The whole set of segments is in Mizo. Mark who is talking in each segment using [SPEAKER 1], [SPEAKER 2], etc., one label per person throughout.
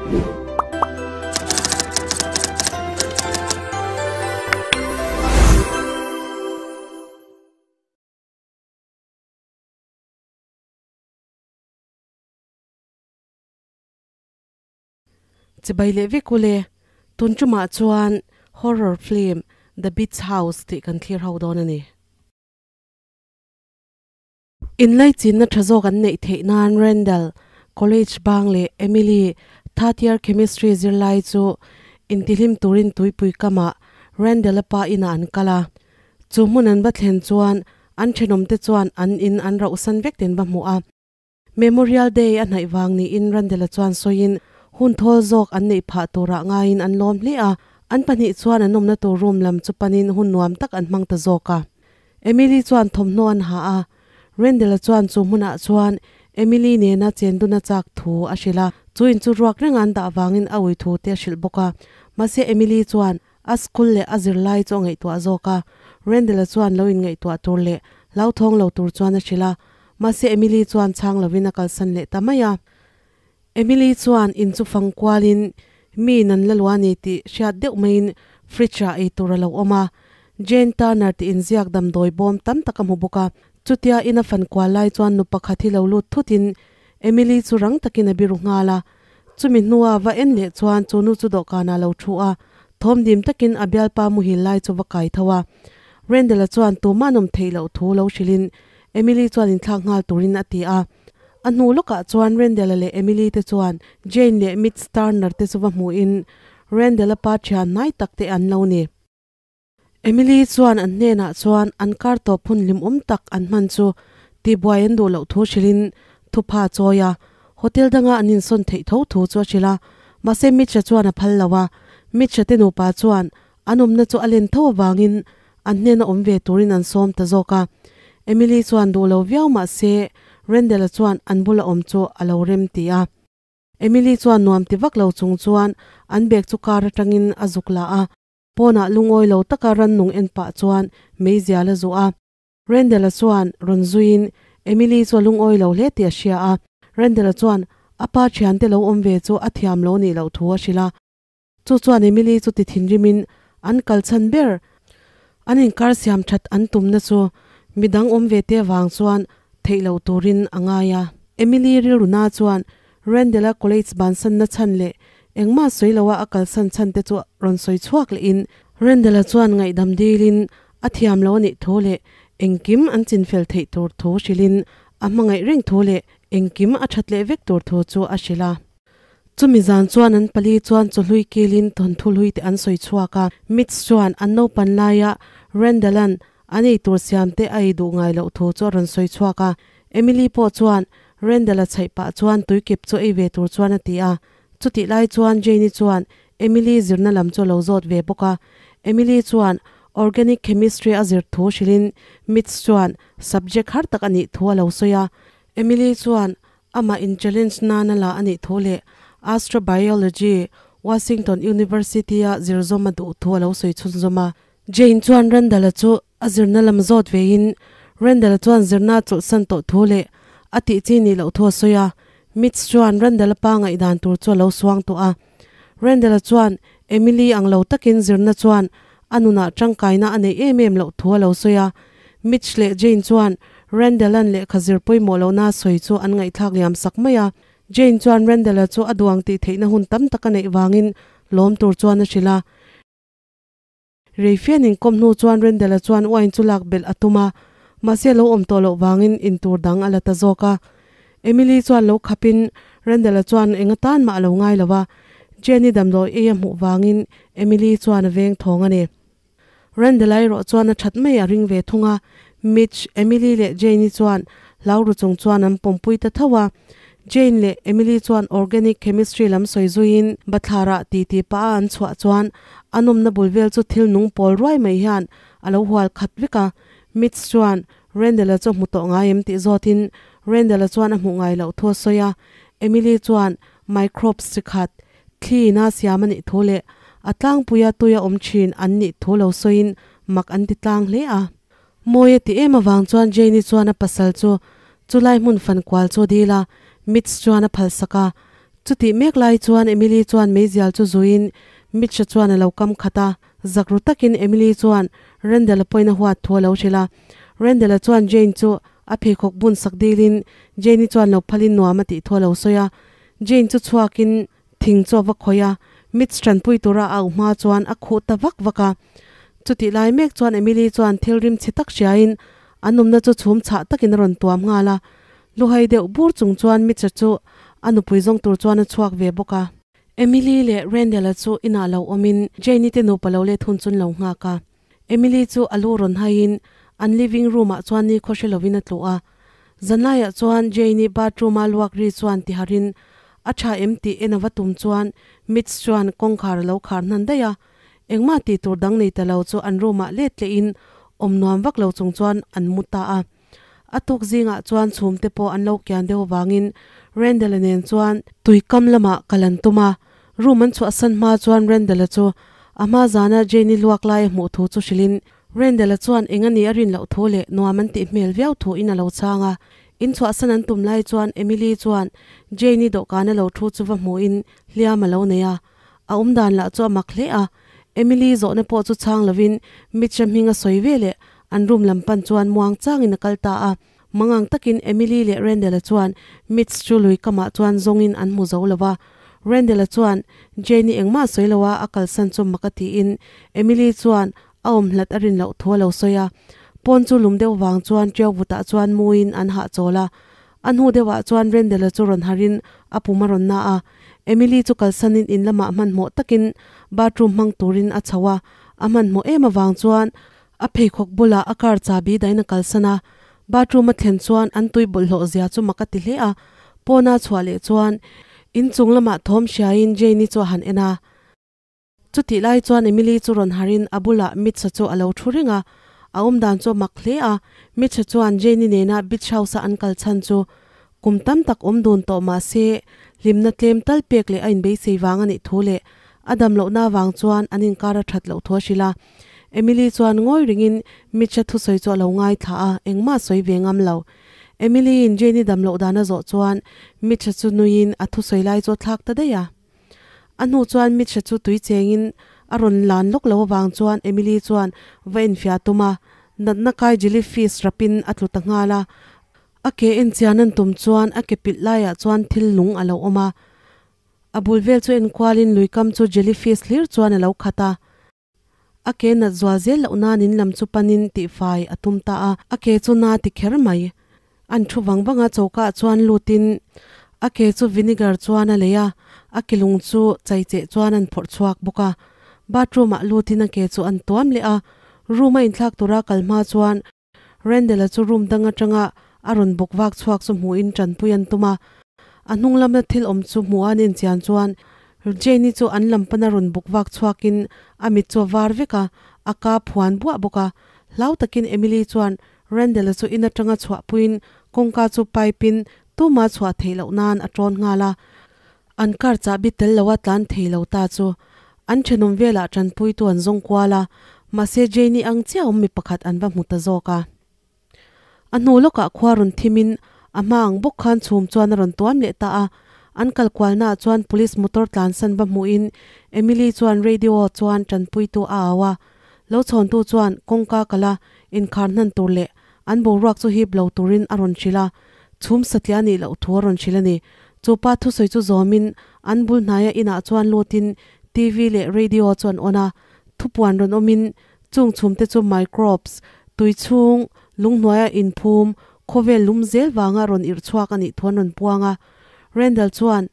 [SPEAKER 1] Chibai leh vek ule, tun tumah chuan horror film The Beach House tih kan thlir ho dawn a ni. Inlaichinna tha zawk an neih theih nan Randall, college bang leh Emily, third year chemistry zirlai chu intihlim turin tuipui kamah Randall-a pa inah an kal a. Chu hmun an va thlen chuan an thenawmte chuan an in an rauhsan vek ten va hmuh a. Memorial Day a hnaih vang niin Randall-a chuan sawiin hun thawl zawk an neih phah turah ngaiin an lawm hle a. An pahnih chuan an awmna tur room lam chu panin hun nuam tak an hmang ta zawk a. Emily chuan thawmhnaw an ha a, Rendell-a chuan chu hmunah chuan Emily nena chenduna chak thu a hrilh a, chu in chu ruak renga an dah vangin a ui thu te a hrilh bawk a. Mahse Emily chuan a school leh a zirlai chu a ngaihtuah zawk a, Rendell-a chuan lo inngaihtuah tur leh hlauthawng lo tur chuan a hrilh a, mahse Emily chuan chhang lovin a kalsan leh ta mai a. Emily chuan in chu fang kualin mi in an la luah a ni tih hriat deuh maiin fridge ah ei tur a lo awm a, Jane Turner tih inziak damdawi bawm tam tak a hmu bawk a. Chutia in a fan kual lai chuan nu pakhat hi lo lut thutin Emily chu rang takin a biru nghal a. Chumi hnua va en leh chuan chu nu chu dawhkanah a lo thu a, thawm dim takin a bialpa muhil lai chu va kai tho a. Rendell-a chuan tumah nawm theih loh thu lo hrilhin Emily chuan inthlak nghal turin a ti a. A hnu lawkah chuan Rendell-a leh Emily te chuan Jane leh Mitch Turner te chu va hmuhin Rendell-a pa thian hnai tak te an lo ni. Emily chuan an hnenah chuan an kar tawp hun hlimawm tak an hman chu tihbuai an duh loh thu hrilhin thupha a chawi a, hotel danga an insawn theih tho thu chu a hrilh a, mahse Mitch-a chuan a phal lo a, Mitch-a te nupa chuan an awmna chu a len tho avangin an hnena awm ve turin an sawm ta zawk a. Emily chuan duh lo viau mah se Rendell-a chuan an bula awm chu a lo rem ti a. Emily chuan nuam ti vak lo chung chuan an bag chu car atangin a zuk la a, pawnah lungawi lo taka rannung en pah chuan meizial a zuh a. Rendell-a chuan rawn zuiin Emily chu a lungawi lo hle tih a hria a. Rendell-a chuan a pa thiante lo awm ve chu a thiam lo nih loh thu a hrilh a. Chu chuan Emily chu ti thinrimin an kal chhan ber, an inkar siam that an tumna chu midang awm ve te avang chuan theih loh turin a ngai a. Emily rilruna chuan Rendell-a college bansanna chhan leh engmah sawi loa a kalsan chhan te chu rawn sawi chhuak lehin Rendell-a chuan ngaihdam dilin a thiam lo a nih thu leh engkim an chinfel theih tur thu hrilhin a hmangaih reng thu leh engkim a that leh vek tur thu chu a hrilh a. Chumi zan chuan an pali chuan chawhlui kilin thawnthu hlui te an sawi chhuak a. Mitch chuan an naupan laia Randall-a'n an ei tur siam te a ei duh ngai loh thu chu a rawn sawi chhuak a. Emily pawh chuan Randall-a chhaih pah chuan tuikep chu ei ve tur chuan a ti a. Chutih lai chuan Jane-i chuan Emily zirna lam chu a lo zawt ve bawk a. Emily chuan Organic Chemistry a zir thu hrilhin Mitch chuan subject har tak a nih thu a lo sawi a. Emily chuan Amah in challenge nana la a nih thu leh Astrobiology, Washington University-a zirzawm a duh thu a lo sawi chhunzawm a. Jane chuan Randall-a chu a zirna lam zawt vein Randall-a chuan zirna a chawlhsan tawh thu leh a tih chi nih loh thu a sawi a. Mitch chuan Randall-a pa ngaihdan tur chu a lo suang tawh a. Randall-a chuan Emily ang lo takin zirna chuan a nunah tangkaina a neih em em loh thu a lo sawi a. Mitch leh Jane chuan Randall-a'n lehkha zir pawimawh lohna a sawi chu an ngaihthlak liam sak mai a. Jane chuan Randall-a chu a duang tih theihna hun tam tak a neih vangin lawm tur chuan a hrilh a. Reifian inkawm hnu chuan Randall-a chuan wine chu lak belh a tum a, mahse lo awm tawh loh vangin intur dang a la ta zawk a. Emily chuan lo khapin Randall-a chuan eng atan mah a lo ngai lo a, Jenny damdawi ei a hmuh vangin Emily chuan a veng thawng a ni. Randall-a erawh chuan a that mai a ring ve thung a, Mitch, Emily leh Jane-i chuan hlau ru chung chuan an pawmpui ta tho a. Jane leh Emily chuan organic chemistry lam sawi zuiin bathlarah titi pah a an chhuah chuan a nawmna bul vel chu thil nung pawl ruai mai hian a lo hual khat vek a. Mitch chuan Randall-a chu a hmu tawh ngai em tih zawtin Randall-a chuan a hmuh ngai loh thu a sawi a. Emily chuan microbes chi khat thli ina siam a nih thu leh a tlangpuia tuia awm thin an nih thu lo sawiin mak an ti tlang hle a. Mawi a ti em avang chuan Jane-i chuan a pasal chu chulai hmun fan kual chu a dil a, Mitch chuan a phalsak a. Chutih mek lai chuan Emily chuan meizial chu zuiin Mitch-a chuan a lo kam khat a, zak ru takin Emily chuan Randall-a pawhin a huat thu a lo hrilh a. Randall-a chuan Jane chu a pheikhawk bun sak dilin Jane-i chuan lo phalin nuam a tih thu a lo sawi a. Jane chu chhuakin thing chu a va khawih a, Mitch tanpui tura a auh hma chuan a khuh ta vak vak a. Chutih lai mek chuan Emily chuan thil rim chhe tak hriain an awmna chu chhum chhah takin a rawn tuam nghal a. Luhai deuh bur chung chuan Mitch-a chu a nupui zawng tur chuan a chhuak ve bawk a. Emily leh Randall-a chu inah lo awmin Jane-i te nupa lo let hun chu an lo nghak a. Emily chu a lu rawn haiin an living room-ah chuan ni khaw hre lovin a tluh a. Zanlaiah chuan Jane-i bathroom-a luak ri chuan tiharin a tha em tih en a va tum chuan Mitch chuan kawngkhar a lo khar hnan daih a. Engmah tih tur dang nei ta lo chu an room-ah let tlehin awm nuam vak lo chung chuan an mu ta a. A tuk zingah chuan chhumte pawh an lo kian deuh avangin Randall-a nen chuan tuikam lamah kal an tum a. Room an chhuahsan hma chuan Randall-a chu a hma zana Jane-i luak lai a hmuh thu chu hrilhin Randall-a chuan eng a nih a rin loh thu leh nuam an tih hmel viau thu in a lo chhang a. In chhuahsan an tum lai chuan Emily chuan Jane-i dawhkana lo thu chu va hmuhin hliam a lo nei a. A awmdan lah chu a mak hle a. Emily zawhna pawh chu chhang lovin Mitch-a hming a sawi ve leh An room lam pan chuan muang changin a kal ta a, mangang takin Emily leh Randall-a chuan Mitch chu lui kamah chuan zawngin an hmu zo lo va. Randall-a chuan Jane-i engmah sawi lo a, a kalsan chu mak a tiin Emily chuan a awm hlat a rin loh thu a lo sawi a. Pawn chu lum deuh vang chuan ṭiau vutah chuan muin an hahchawl a. A hnu deuhah chuan Randall-a chu rawn harin a pum a rawn na a. Emily chu kalsanin in lamah hmanhmawh takin bathroom hmang turin a chho a, a hmanhmawh em avang chuan A pheikhawk bulah a car chabi dahin a kalsan a, bathroom a thlen chuan an tui bawlhhlawh zia chu mak a ti hle a, pawna chhuah leh chuan inchung lamah thawm hriain Jane-i chu a han en a. Chutih lai chuan Emily chu rawn harin a bulah Mitch-a chu a lo thu reng a, a awmdan chu a mak hle a, Mitch-a chuan Jane-i nena beach house-a an kal chhan chu kum tam tak awm dun tawh mah se hlimna tlem tal pek leh a inbeisei vang a nih thu leh a dam lohna vang chuan an inkar a that loh thu a hrilh a. Emily chuan ngawi ringin Mitch-a thusawi chu a lo ngaithla a, engmah sawi ve ngam lo. Emily-in Jane-i dam loh dan a zawh chuan Mitch-a chu nuiin a thusawi lai chu a thlak ta daih a. A hnu chuan Mitch-a chu tui chengin a rawn lan lawk lo avang chuan Emily chuan va enfiah tum a, natna kai jellyfish rapin a tlu ta nghal a. A ke enchian an tum chuan a ke pilh laiah chuan thil lung a lo awm a. A bul vel chu enkualin luikam chu jellyfish hlir chuan a lo khat a. A ke nat zual zel loh nan in lam chu panin tihfai a tum ta a, a ke chu na ti kher mai. An thu vang vang a, choka ah chuan lutin a ke chu vinegar chuan a lei a, a ke lung chu chaicheh chuan an phawrh chhuak bawk a. Bathroom ah lutin a ke chu an tuam leh a, room a inthlak tura kal hma chuan Randall-a chu room dang atanga a rawn bawk vak chhuak chu hmuhin tanpui an tum a. A hnung lama thil awm chu hmuh an inchian chuan Jane-i chu an lam pana rawn bawk vak chhuakin a mit chu a var vek a, a ka phuan buah bawk a. Hlau takin Emily chuan Randall-a chu in atanga chhuahpuiin kawngka chu pipe-in tuma chhuah theih loh nan a tawn nghal a. An car chahbi tel loa tlan thei lo ta chu an thenawm velah tanpuitu an zawng kual a, mahse Jane-i ang chiah awm mi pakhat an va hmu ta zawk a. A hnu lawkah khua rawn thimin a hma ang bawk khan chhum chuan a rawn tuam leh ta a, an kal kualnaah chuan police motor tlansan va hmuhin Emily chuan radio chuan tanpuitu a au a, lo chhawntu chuan kawngka kala inkhar hnan tur leh an boruak chu hip lo turin a rawn hrilh a, chhum satliah a nih loh thu a rawn hrilh a ni. Chu pa thusawi chu zawmin an bul hnaia inah chuan lutin TV leh radio chu an on a, thupuan rawn awmin chung chhumte chu microbes, tui chhung, lunghnuaia inphum, khawvel lum zel vanga rawn irh chhuak a nih thu an rawn puang a. Randall chuan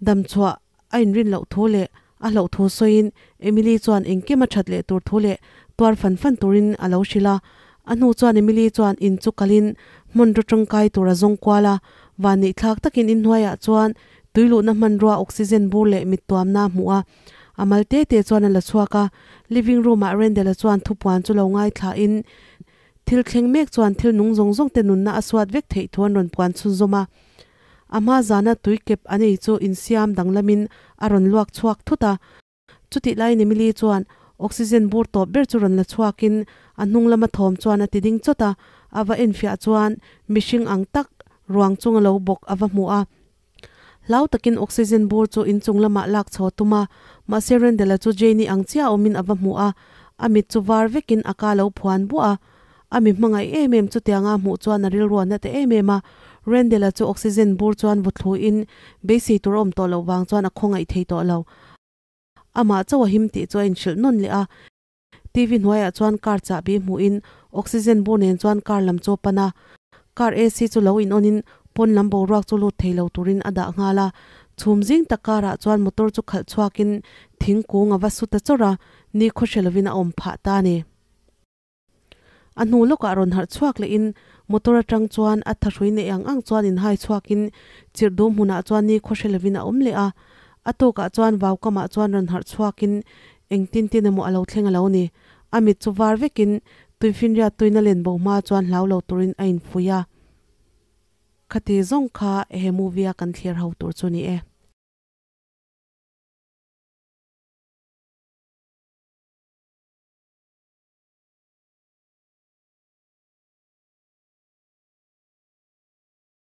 [SPEAKER 1] damchhuah a inrin loh thu leh a hlauh thu sawiin Emily chuan engkim a that leh tur thu leh tuar fan fan turin a lo hrilh a. A hnu chuan Emily chuan in chu kalin hmanraw tangkai tur a zawng kual a, vanneih thlak takin inhnuaiah chuan tuiluhna hmanrua oxygen bur leh mittuamna a hmuh a. A mal te te chuan a la chhuak a, living room-ah Randall-a chuan thupuan chu lo ngaithlain thil thleng mek chuan thil nung zawng zawng te nunna a suat vek theih thu an rawn puan chhunzawm a. A hma zana tui kep an ei chu insiam danglamin a rawn luak chhuak thut a. Chutih laiin Emily chuan oxygen bur tawp ber chu rawn la chhuakin a hnung lama thawm chuan a ti ding chawt a, a va enfiah chuan mihring ang tak ruang chunga lo bawk a va hmu a. Hlau takin oxygen bur chu inchung lamah lak chho a tum a, mahse Rendell-a chu Jane-i ang chiah awmin a va hmu a, a mit chu var vekin a ka lo phuan buah a. A mi hmangaih em em chutianga a hmuh chuan a rilru a na ta em em a, Rendell-a chu oxygen bur chuan vaw thluin beisei tur a awm tawh loh vang chuan a khawngaih thei tawh lo. Amah chauh a him tih chu a inhrilh nawn leh a. TV hnuaiah chuan car chahbi hmuhin oxygen bur nen chuan car lam chu a pan a. Car AC chu lo in on in pawn lam boruak chu lut thei lo turin a dah nghal a. Chhum zing tak karah chuan motor chu khalh chhuakin thingkung a va su ta chawrh a, ni khaw hre lovin a awm phah ta a ni. A hnu lawkah rawn harh chhuak lehin motor atang chuan a thahrui neih ang ang chuan inhai chhuakin chirh dum hmunah chuan ni khaw hre lovin a awm leh a. A tawkah chuan vau kamah chuan rawn harh chhuakin engtin tin emaw a lo thleng a lo ni. A mit chu var vekin tuifinriat tuina len bo hma chuan hlau lo turin a infuih a. Khati zawng kha he movie a kan thlir ho tur chu ni e.